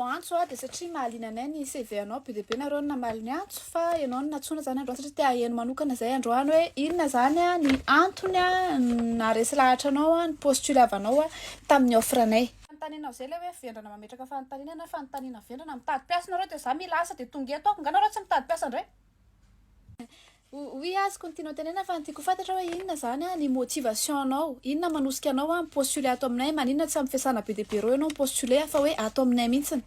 voaantso a, dia satria mahaliana anay ny CV anao, be dia be nareo no namaly ny antso fa ianao no nantsoina izany androany satria te haheno manokana izay androany hoe inona izany a ny antony a naharesy lahatra anao a ni-postuler avanao a tamin'ny offre anay. Fanontaniana izay ilay hoe vendrana mametraka fanontaniana na fanontaniana vendrana, mitady mpiasa nareo dia za mila asa dia tonga eto aho, nga nareo tsy mitady mpiasa indray? Oui azoko ny tianao tenenina fa ny tiako ho fantatra hoe inona zany ny motivation anao, inona manosika anao mi-postuler ato aminay, maninona tsy amin'ny fiasana be dia be ireo ianao mi-postuler fa hoe ato aminay mihitsiny.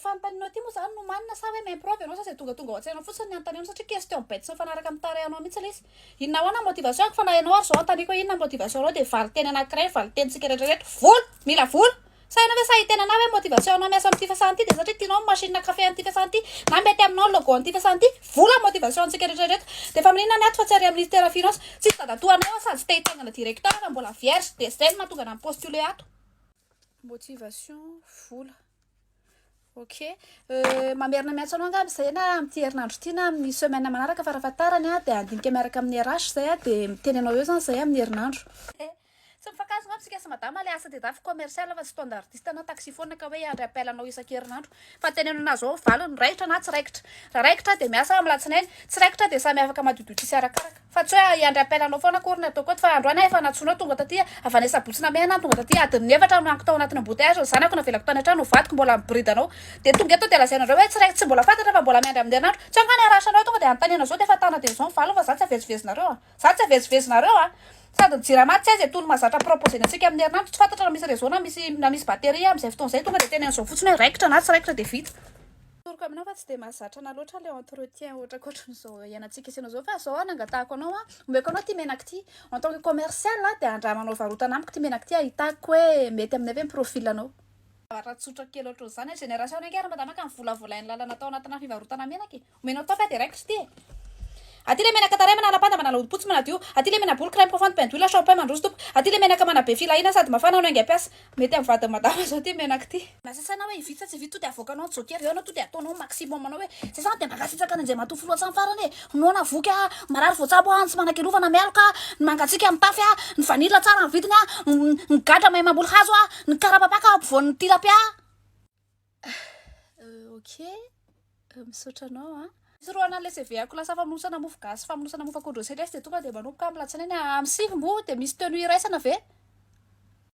Fanontanianao ity moa zany nomanina sa hoe mi-improve ianao sa izay tongatonga ao an-tsainao fotsiny ny anontanianao satria question bête tsy mifanaraka amin'ny tarehinao mihitsy ilay izy. Inona ahoana ny motivation-ko fa na ianao ary izao anontaniako hoe inona ny motivation-nao dia valin-teny anankiray ny valin-tenintsika rehetra rehetra, vola! Mila vola! Sa ianao ve sahy hiteny anah hoe motivation anao miasa amin'ity fiasana ity dia satria tianao ny machine café an'ity fiasana ity na mety aminao ny logo an'ity fiasana ity? Vola ny motivation antsika rehetra reto. Dia efa maninona ny ato fa tsy ary amin'ny ministère finance? Tsisy dadatoa anay ao sady tsy te hitaingana directeur fa mbola vierge dia zay no mahatonga anah mi-postuler ato. Motivation, vola. Ok. Mamerina miantso anao angamba izay na amin'ity herinandro ity na amin'ny semaine manaraka farafahatarany dia handinika miaraka amin'ny RH izay dia miteny anao eo izany izay amin'ny herinandro. Tsy mifankahazo angamba isika sy madama le asa tedaviko commercial fa tsy standardiste na taxiphone ka hoe hiandry appel anao isan-kerinandro fa teneno anazy ao valiny raikitra na tsy raikitra raha raikitra dia miasa amin'ny latsinainy tsy raikitra dia samy afaka madiodio tsisy arakaraka fa tsy hoe hiandry appel anao foana akory ny ataoko eto fa androany aho efa nantsoinao tonga taty avy any sabotsy namehana aho tonga taty adin'ny efatra no hanko tao anatin'ny embouteillage ny zanako navelako tany an-trano ny vadiko mbola miborida anao dia tonga eto dia lazainareo hoe tsy raikitra tsy mbola fantatra fa mbola miandry amin'ny herinandro tsy angaha ny arrache-nao tonga dia anontaniana zao dia efa tana dia izao ny valiny fa za tsy avezivezinareo a. Za tsy avezivezinareo a! Sady ny jirama tsy aiza itony mahazatra proposer-na antsika amin'ny herinandro, tsy fantatra na misy réseau na misy na misy batterie amin'izay fotoana izay, tonga dia teneno izao fotsiny hoe raikitra na tsy raikitra dia vita. Tsoriko aminao fa tsy dia mahazatra anah loatra ilay entretien ohatrankohatran'izao iainantsika sy ianao izao fa izao aho nangatahako anao an, omeko anao ity menaka ity, en tant que commercial dia andramanao varotana amiko ity menaka ity ahitako hoe mety aminay ve ny profil anao. Zavatra tsotra kely ohatran'izany, génération anay ange ry madama ka nivolavolain'ny lalana tao anatina fivarotana menaka e! Omenao top dia raikitra ity e! Aty le menaka tarehy manala panda manala hodi-potsy manadio, aty le mena-bolo crème profonde pain d'huile shampoing mandroso tompoko, aty le menaka manabe filahiana sady mafana no haingam-piasa. Mety amin'ny vadin'i madama zao ity menaka ity. Lasa saina hoe hividy sa tsy hividy, to dia avoakanao ny joker eo anao, to dia ataonao maximum anao hoe zay zany dia mankasitraka an'i Andriamatoa Filoha hatramin'ny farany e! Noana voky aho, marary voatsabo aho, ny tsy manan-kialovana mialoka aho, ny mangatsiaka mitafy aho, ny vanille tsara ny vidiny aho, ny gadra mahay mamboly hazo aho, ny karapapaka ao ampovoan'ny tilapia. Ok, misaotra anao an. Fisorohana an'ilay CV-ako lasa famonosana mofo gasy, famonosana mofo akondro celeste dia tonga dia manomboka amin'ny latsinainy amin'ny 9 moa dia misy tenue iraisana ve?